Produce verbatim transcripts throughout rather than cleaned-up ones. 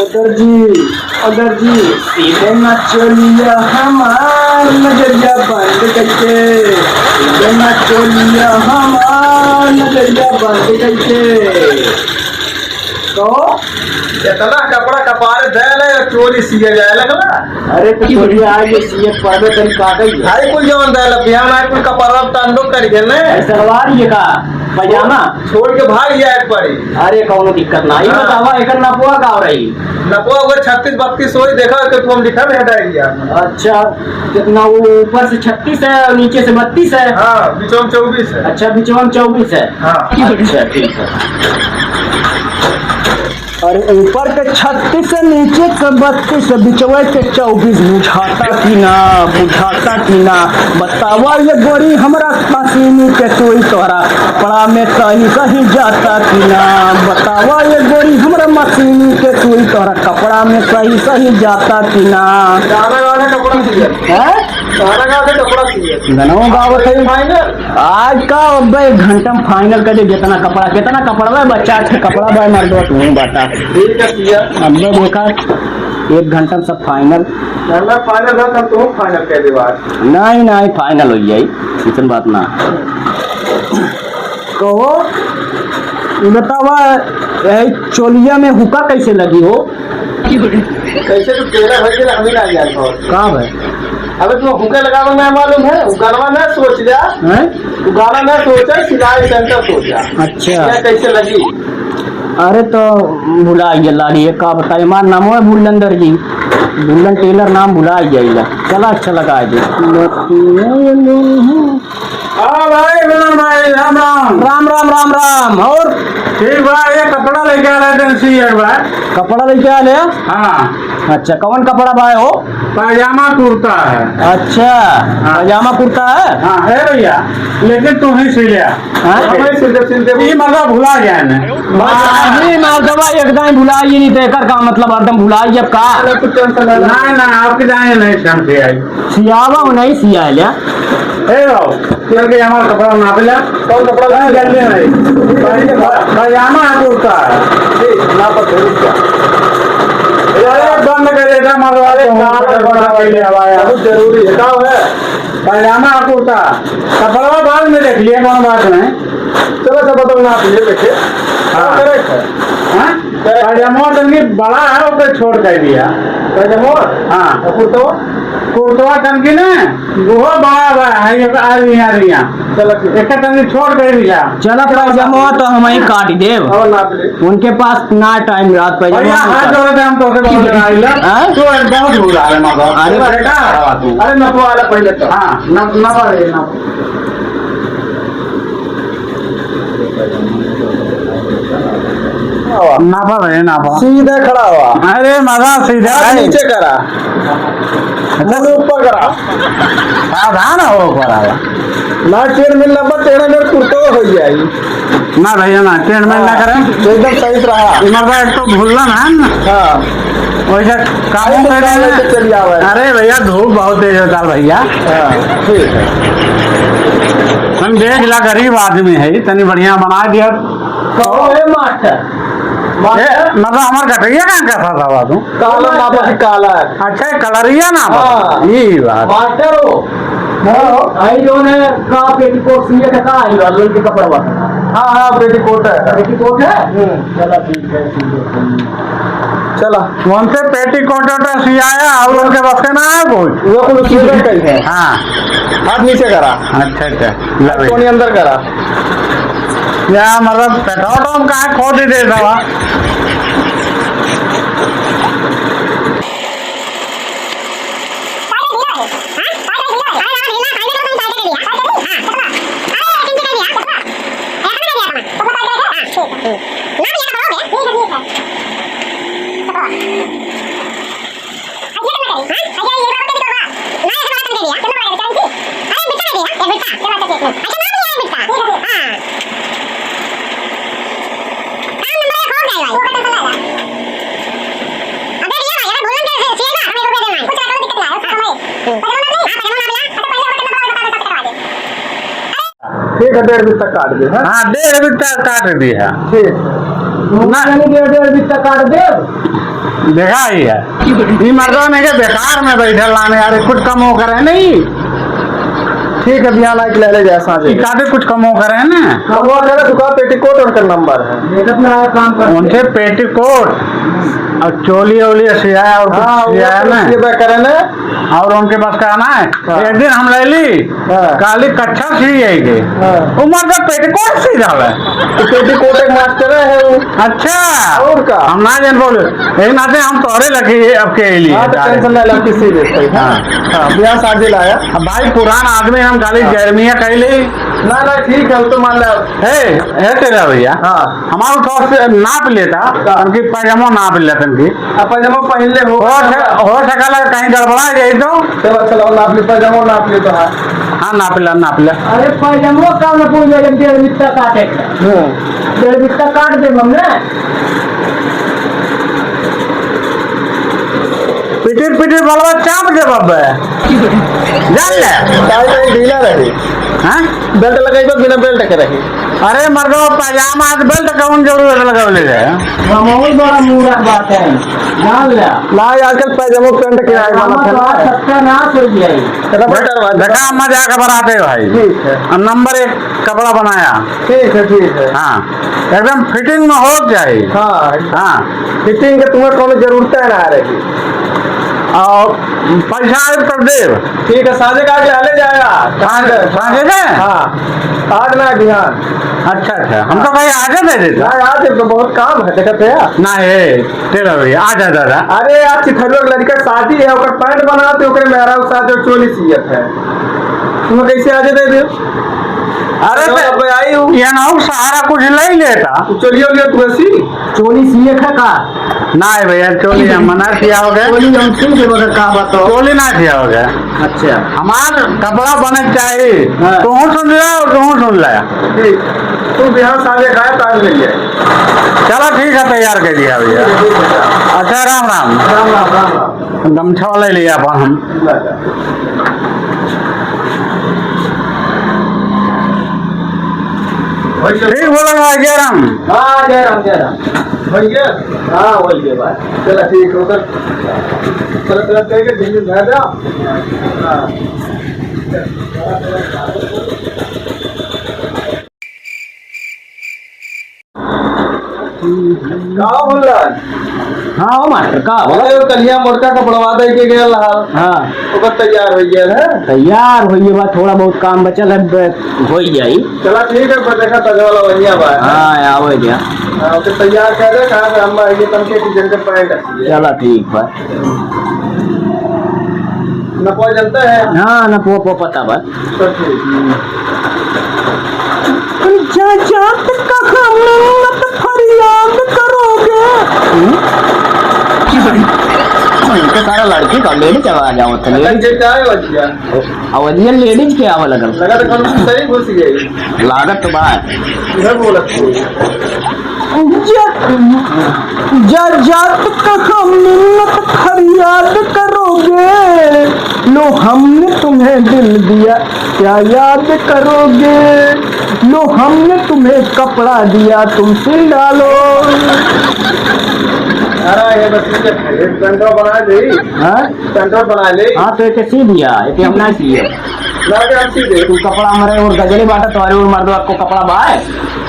अगर जी, अगर जी, सीधे ना चोलिया हमार नजरिया बंद करके, सीधे ना चोलिया हमार नजरिया बंद करके। तो इतना कपड़ा कपारे दे ले, चोली सिए जाए लगला। अरे तो चोली आज ये सिए परबे तरी का गई है। भाई कुल जवन दे ले, बिहान आए कुल कपड़ा टंडो कर गए ने। सलवार ये का, पजामा? छोड़ के भाग जाए के पड़ी। अरे कौनो दिक्कत ना। ये हाँ। बतावा एकर नपवा का हो रही? नपवा वो छत्तीस बत्तीस होई, देखा तो तुम लिखा है डायरिया। अच्छा, कितना वो ऊपर से छत्तीस है और नीचे से बत्तीस है? हाँ, बिचवा में चउबीस है। अच्छा, बिचवा में चउबीस है। हाँ। अच्छा, ठीक है। अरे ऊपर के छत्तीस है, नीचे के बत्तीस है, बिचवा के चउबीस। बुझाता कि ना, बुझाता कि ना, बतावा ये गोरी हमरा मशीनी के सुई तोहरा कपड़ा में सही सही जाता कि ना? बतावा ये गोरी हमरा मशीनी के सुई तोहरा कपड़ा में सही सही जाता कि ना? गाना गावे कपड़ा सिए। हैं? गाना गावे कपड़ा सिए। गनवा गावत है। फाइनल? आज का अब एक घंटा में फाइनल कर दे, जितना कपड़ा, कितना कपड़ा बा, बच्चा, अच्छा कपड़ा बा, मर्दवा, तू ही बता। ठीक है, सिए। अब मैं देखा, एक घंटा में सब फाइनल। ना, ना, फाइनल हो, तब तुम फाइनल कर दे बात। नहीं, नहीं, फाइनल हो जाई, इतन बात ना। कहो, ये बतावा, ए, चोलिया में हुक्का कैसे लगी हो? कैसे तो तेरा भर के हमें ना जान हो। का भाई? अबे तू हुक्का लगावे ना मालूम है, हुक्का ना सोच जा। हैं? तू गाना ना सोचा, सिलाई सेंटर सोचा। अच्छा। क्या कैसे लगी? अरे तो भुला गया लाड़ी, ये का बताई, हमार नाम है भुल्लंदर जी, भुल्लन टेलर नाम भुला गया। चला अच्छा लगा दे। हाँ भाई, विनोद भाई, राम राम। राम राम, राम राम। और? ठीक बा, ये कपड़ा लेके आ रहे थे, सी एक बार। कपड़ा लेके आ रहे? हाँ। अच्छा, कौन कपड़ा भाई हो? पायजामा कुर्ता है। अच्छा, हाँ। पायजामा कुर्ता है? हाँ, है भैया, लेकिन तू ही सी लिया। हाँ? हमें सिलते, सिलते ये मतलब भुला गया है ना। बस आदमी मर्दवा एकदम भुला ही नहीं, तो एकर का मतलब हरदम भुला ही अब का? अरे कुछ टेंशन ना। ना, ना, आपकी जाने नहीं समझे आई। सियावा हो नहीं सिया लिया। ए रहो, चल के हमारा कपड़ा नाप ले। कौन कपड़ा? हाँ, जल्दी नहीं। पायजामा है, कुर्ता है। ठीक, नाप दे, रुक जा। अरे बंद कर देता, मरवा दे। अरे, कहाँ पे कपड़ा ले आवा यार? बहुत जरूरी है। का है? पायजामा और कुर्ता, कपड़वा बाद में देख लिए, कौन बात नहीं। चलो, चलो, तुम नाप लिए, देखिए। हाँ। Correct है। हाँ? Correct। पायजामा तनकी बड़ा है, ओके छोट कर दिया। पायजामा? हाँ। और कुर्तवा? कुर्तवा तनकी ना, वो बड़ा बड़ा है, ये आ रही, आ रही। चलो, ठीक। एक तनकी छोट कर दिया। चलो, पायजामा तो हम ही काट देब। और नाप ले। उनके पास ना टाइम रात पे भैया, जमा हाथ होता। जोड़े थे, हम तो से बहुत डराइला। हाँ? तो एक बहुत बुरा है, माँ बाप। अरे पूरा बेटा, हरावा तू। अरे नपवा वाला पहले तो। हाँ, नप-, नपा रे, नप। नपा रे, नपा। सीधे खड़ा हुआ। अरे मजा सीधा हाथ है। नीचे करा। अच्छा। मुंह ऊपर करा। सावधान हो ऊपर आवा। ना टेढ़ मेढ़ ना बा, टेढ़ा मेढ़ कुर्तो हो जाई। ना भैया ना, टेढ़ मेढ़ ना हाँ, करे। एकदम सही से रहा। ई मर्दा एक तो भुल्लन है ना। हाँ। वैसे कामों ऐसे में काम ना। लेके चली आवे। अरे भैया धूप बहुत तेज होता है भैया। हाँ, ठीक है। हम देख ला गरीब आदमी है, तनी बढ़िया बना दिया। कहो ए मास्टर। ए, मास्टर। मतलब हमार गटैया कहाँ का था बाबा तू? काला ना बा, काला। अच्छा, कलरिया ना बा। हाँ। ई बात। मास्टर हो। हाँ। आई जौन है, का पेटीकोट सिए के का आई, लड़की के कपड़वा। हाँ, हाँ, पेटीकोट है। पेटीकोट है? हम्म। चला ठीक है, ठीक है। चला। उनसे पेटीकोट ओट सियाया और उनके बस के ना है कुछ। वो कुल सिए कहीं है। हाँ। हाथ नीचे करा। अच्छा, अच्छा। ला भाई। टोनी अंदर करा। या मतलब पेट्रोल पंप कहाँ खोद ही देता हुआ। ठीक है, डेढ़ बित्ता काट दे, हाँ? हाँ, डेढ़ बित्ता काट दे, हाँ। ठीक। ना। यानी डेढ़, डेढ़ बित्ता काट दे। देखा ही है। ई मर्दवा में के बेकार में बैठल लाने यार, कुछ कम हो करे नहीं। ठीक है, बिहान आइके ले ले जाए साँझे। ई काटे कुछ कम हो करे ना। कम हो करे, दुकान पेटीकोट उनका नंबर है। उनके पेटीकोट और चोली ओली सियाया और कुछ हाँ, वो सियाया तो ना। सियाबे करे ना। और उनके पास कहना है, हाँ। एक दिन हम ले ली, हाँ। काली कच्छा सी जाएगी। हाँ। उमर का पेटीकोट सी जावे। तो पेटीकोट एक मास्टर है वो। अच्छा। और का? हम ना जान बोले। एक नाते हम तोहरे लगे अब के लिए हाँ, तो जा रहे। टेंशन ना ले, किसी भी कोई। हाँ। हाँ, बिहान साँझे लाया। अब भाई पुरान आदमी हम खाली हाँ। गर्मियाँ कह ले। ना, ना, ठीक है, वो तो मान ले। हे, हे तेरा भैया। हाँ। हमारा थोड़ा से नाप लेता, हाँ। उनकी पैजामा नाप लेता उनकी। अब पैजामा पहन ले हो। हो सक-, हो सकला कहीं गड़बड़ा जाए तो। चलो, चलो, नाप ले, पैजामा नाप ले तो है। हाँ, नाप ले, नाप ले। अरे, पैजामा काम में पूछ ले, डेढ़ बित्ता काटे। हम्म। डेढ़ बित्ता काट दे हमने। पिटिर पिटिर बलवा चाप दे बब्बे। जान ले। टाइट है, ढीला रही। हाँ? बेल्ट लगाई तो बिना बेल्ट के रही। अरे मर्दवा, पैजामा आज बेल्ट कौन जरूरत लगवले है? हम और बड़ा मूर्ख बात है, जान ले। ना, आजकल पैजामा पैंट के आए वाला पैजामा तो आज सत्यानाश हो गया है। चलो, बेटा, भाई। देखा, मजाक बनाते भाई। ठीक है। और नंबर एक कपड़ा बनाया। ठीक है, ठीक है। हाँ, एकदम फिटिंग में हो जाए। हाँ। हाँ। फिटिंग के तुम्हें कौनो जरूरत है ना रही। और पैसा आए तब देब। ठीक है, साँझे का आके ले जाएगा। साँझे, साँझे में? हाँ, आज ना बिहान। अच्छा, अच्छा, हम तो कहीं आजे दे देता। ना, आज तो बहुत काम है, देखते हैं। ना, हे, तेरा भैया, आ जा दादा। अरे यार, चिथरुआ के लड़का शादी है, ओकर पैंट बनाते, ओकरे मेहरारू साथ जो चोली सियत है। तुम्हें कैसे आजे दे दे? अरे तो तो अब आई हूँ। ये ना हो, सहारा कुछ ले लेता। चोलियो लियो तू ऐसी। चोली सिए खा का? ना है भैया, चोली हम मना किया हो गया। चोली हम सुन के बता का बताओ। चोली ना किया हो गया। अच्छा। हमार कपड़ा बने चाहिए। हाँ। तू सुन ले और तू सुन ले। ठीक। तू बिहान साँझे खाए, ताज ले जाए। चलो ठीक है, तैयार कर दिया भैया। ठीक है, ठीक है। अच्छा, राम राम। राम राम, राम राम। गमछा ले लिया अपन हम। ठीक बोला ना, जय राम। हाँ, जय राम, जय राम। भैया, हाँ, वही है बात। चला, ठीक हो, सर। चला, चला, चला के दिन में आ जाओ। हाँ। का बोल रहा है? हाँ हो मास्टर, का बोल? अरे, वो कलिया मोटका कपड़वा दे के गया हाल। हाँ। ओकर तैयार हो गया है? तैयार हो गया बा, थोड़ा बहुत काम बचल है, ब-, हो ही जाई। चला ठीक है, पर देखा तजवाला बढ़िया बा है। हाँ, आवे दिया। हाँ, ओके तैयार कर दे, कहाँ से हम आएंगे, तन के किचन के पैंट है। चला ठीक बा। नपवा जानता है? हाँ, नपवा पो पता बा। तो ठीक। जा जात कहाँ मिन्नत फरियाद करोगे? हम्म? इनके सारा लड़की का लेडीज आवाज आवत है, लेडीज। अच्छा, ये क्या है बच्चा? आवाज ये लेडीज के आवे लगल। लगा तो कौन सही घुस गई। लागत तो बा। इधर बोलत है। जा, जा जात कहाँ मिन्नत फरियाद करोगे? लो हमने तुम्हें दिल दिया, क्या याद करोगे? लो हमने तुम्हें कपड़ा दिया, तुम सिल डालो। अरे ये बस ये पेंटो बना दे। हाँ? पेंटो बना ले। हाँ, तो एक सी दिया, एक हम ना सी है। ना के हम सी दे। तू कपड़ा हमारे और गजले बाटा, तुम्हारे और मर्दवा को कपड़ा बाय।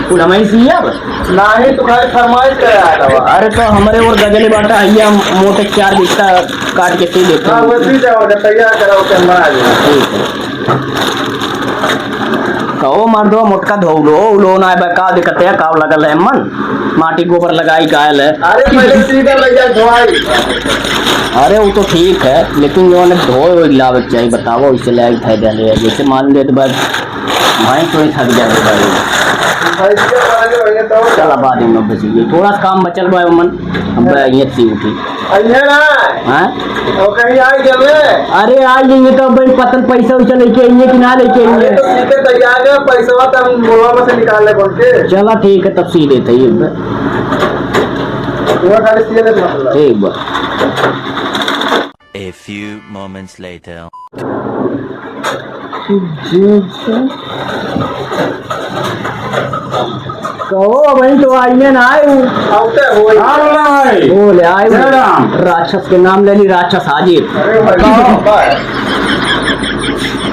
कुल हमें ही सियब। नाही, तुम्हारी फरमाइश करे आया था। अरे तो हमरे और गजले बाटा है, हम मोटे चार बिस्ता काट के सी देते हाँ, हैं। वो सी जाओ, जब तैयार कराओ, चंदा आ जाए। ठीक है। कहो मर्दवा मोटका धोलो, उलो ना बे, का दिक्कत है, का लगल है मन? माटी गोबर लगाई कायल है। अरे पहले सीधा लग जाए धोआई। अरे वो तो ठीक है, लेकिन जो है धोए वोए लावे के चाहिए, बताओ, इससे ले आई फायदा ले, जैसे मान ले तो बस भाई तो ही थक जाते भाई। भाई, इसके पहले वही तो चला, बाद में बस ये थोड़ा सा काम बचल बा मन, अब हाँ। ये सी उठी। अइहे ना। हाँ? और कहीं आ गए बे? अरे आ जाइए तो भाई, पतन पैसा वैसा लेके आइए कि ना लेके अरे आइए? तो सीधे तैयार है, पैसा तो हम मोलवा में से निकाल ले बोल के। चला ठीक है, तब सी देते ही। वो खाली सी ले मतलब। ठीक बा। A few moments later. जी, जी। तो वो वही तो आइए ना आए वो। आते हो। का बोला है? बोले आए वो। जय राम। राक्षस के नाम ले ली, राक्षस हाजिर। अरे भाई, बताओ।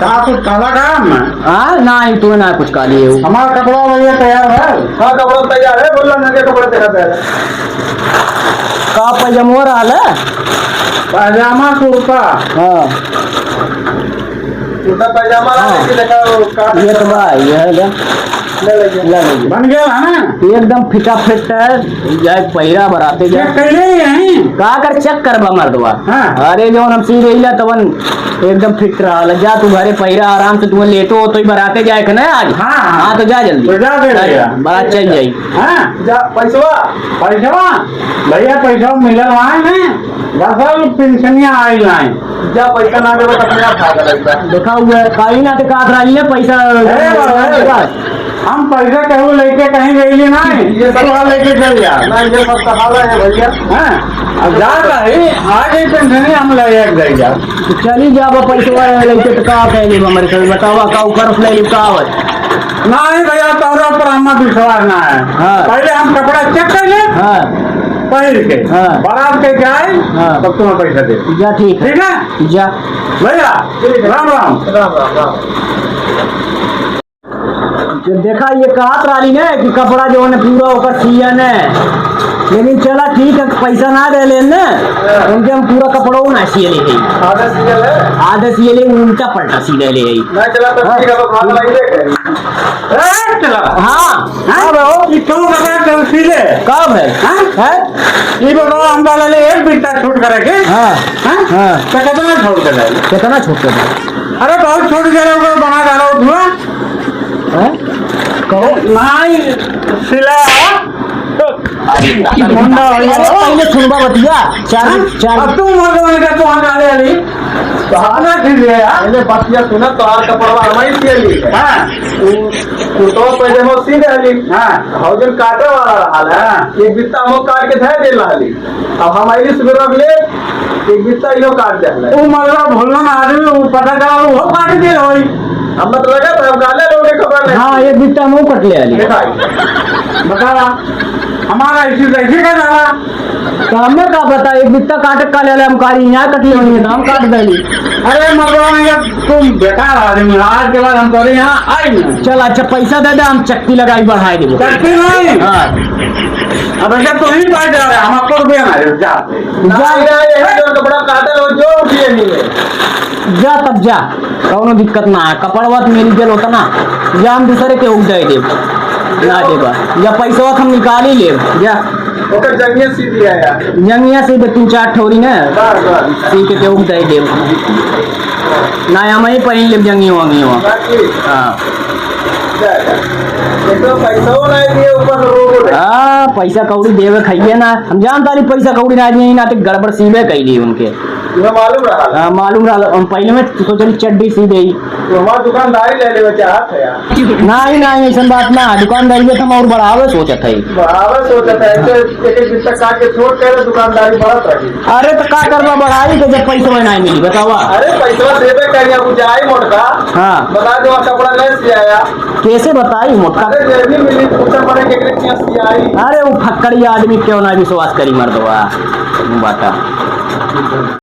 का कुछ काला काम है? हाँ, ना ही तू ना कुछ काली है वो। हमारा कपड़ा भैया तैयार है। हाँ, कपड़ा तैयार है, बोला ना के कपड़ा तैयार है। का पैजामा रहल है? पैजामा कुर्ता। हाँ। कुर्ता पैजामा हाँ। रहल है कि देखा वो का ये तो बा, ये है जा। ले लीजिए। ले लीजिए। बन गया है ना? एकदम फिटाफिट है, जाए पहिरा बराते जा। चेक कर ले यहीं। का कर चेक करबा मर्दवा? हाँ। अरे जौन हम सी रहीला तवन एकदम फिट रहल। जा तू घरे पहिरा आराम से, तू लेटो हो तो ही बराते जाए के ना आज। हाँ, हाँ। हाँ, तो जा जल्दी। तो जा दे जा, भैया। बरात चल जाई। हाँ। जा, पैसवा। पैसवा? भैया, पैसवा मिलल वहाँ में। दरअसल पेंशनिया आइल नाई। जा, पैसा ना देबो तो अपने आप भाग जाएगा। देखा हुआ है, काई ना ते कात रही है पैसा। अरे बाबा, अरे। हम पैसा कहूँ लेके कहीं गई नहीं, ये सब तोहरा लेके चल जा। ना, ये सब कहाला है भैया। हाँ, अब जा रही, आ गई पेंशनिया, हम ले एक जाई जा। तो चली जा, अब पैसवा लेके तो का कह लेब हमारे साथ, बतावा, का ऊपर से ले लेब, का आवत? नहीं भैया, तोहरा पर हमार विश्वास ना है। हाँ। पहले हम कपड़ा चेक कर ले। हाँ। पहिर के। हाँ। बारात के जाए, हाँ। तब तुम्हें पैसा दे। जा, ठीक है। ठीक है? जा। भैया, राम राम। राम राम, राम। जो देखा, ये कहत रहली ने कि कपड़ा जो है पूरा ओकर सियन है, लेकिन चला ठीक है, पैसा ना दे लेन ने, हाँ। उनके हम पूरा कपड़ो ना सिए ले है। आधा सियल है? आधा सिए ले, उल्टा पलटा सी ले ले है। ना चला तो हाँ। ठीक है, तो भाग लग जाएगा। ए, चला। हाँ। हाँ? कब है वो? ई तू बता, तू सीधे। कब है? हाँ? है? ई बताओ, हम वाला ले एक बित्ता छूट करे के? हाँ। हाँ? हाँ। तो कितना छूट के जाए? कितना छूट के जाए? अरे, बहुत छूट के जाए, ओकर बना डालो धुआं। हैं? कहो। नहीं, सिला। मुंडा हो गया। अरे, पहले सुनबा बतिया। चार, हाँ? चार। अब तू मर गए, तो हम आ गए अभी। तो हाँ ना, ठीक है यार। पहले बतिया सुना, तो आर कपड़वा हमारी सिए ली। हाँ। उ कुर्तवा पैजामा सी देहली। हाँ। और जौन काटे वाला रहल है, हाँ। एक बित्ता हम काट के धर दे रहली। अब हम आइली सुबह रख ले, एक बित्ता इनो काट देहले। उ मर्दा भोलन आदमी, उ पता चला, उहो काट दे होई। हम मत लगा था, हम काले लोग के खबर नहीं। हाँ, एक बित्ता हम कट ले आली। देखा। बतावा, हमारा इसी कैसे का डाला? तो हमें का पता, एक बित्ता काटे का ले आले, हम कारी यहाँ कटी होनी है, तो हम काट देली। अरे मर्दा, ये तुम बेकार आदमी, आज के बाद हम तोरे यहाँ आई नहीं। चल, अच्छा, पैसा दे दे, हम चक्की लगाई बढ़ाई देबो। चक्की नहीं? हाँ। अब ऐसा तो ही पास जा रहा है, हम आपको रुपया ना दे, जा। जा। जा, ये है जो कपड़ा काटल हो, जो उठिए नहीं है। जा तब जा, कौनो दिक्कत ना है, कपड़वा तो मिल गेल होता ना, या हम दूसरे के उठ दे देब, ना देबा, या पैसवा हम निकाल ही लेब, जा। ओकर जंगिया सी दिया यार। जंगिया सी दे, तीन चार ठोरी ना, बस, बस। सी के केहू के दे देब। ना, हम ही पहिन लेब जंगियो वंगियो। बाकी हाँ। जा, जा। एक तो पैसा ना दिए, ऊपर से रो रो रहे। हाँ, पैसा कौड़ी देवे खाइए ना। हम जानता नहीं पैसा कौड़ी ना दिए, ना तो गड़बड़ सीबे कैली उनके। तुम्हें मालूम रहा? हाँ, मालूम रहा। हम पहले में सोचली चड्डी सी देई। तो हमार दुकानदारी ले लेवे चाहत है यार। नहीं, नहीं, ऐसन बात ना है। दुकानदारी में तो हम और बढ़ावे सोचत है। बढ़ावे सोचत है, तो एक एक बित्ता काट के छोड़ के दुकानदारी बढ़त रही। अरे तो का करबा बढ़ाई के जब पैसा नहीं मिली, बतावा। अरे पैसा देबे कहीं, अब जाई मोटका। हाँ। बता दो, कपड़ा नहीं सियाया। कैसे बताई मोटका? अरे जेबी मिली, पूछा पड़े के कितना सियाई। अरे वो फक्कड़ी आदमी क्यों ना विश्वास करी मर्दवा। बाटा।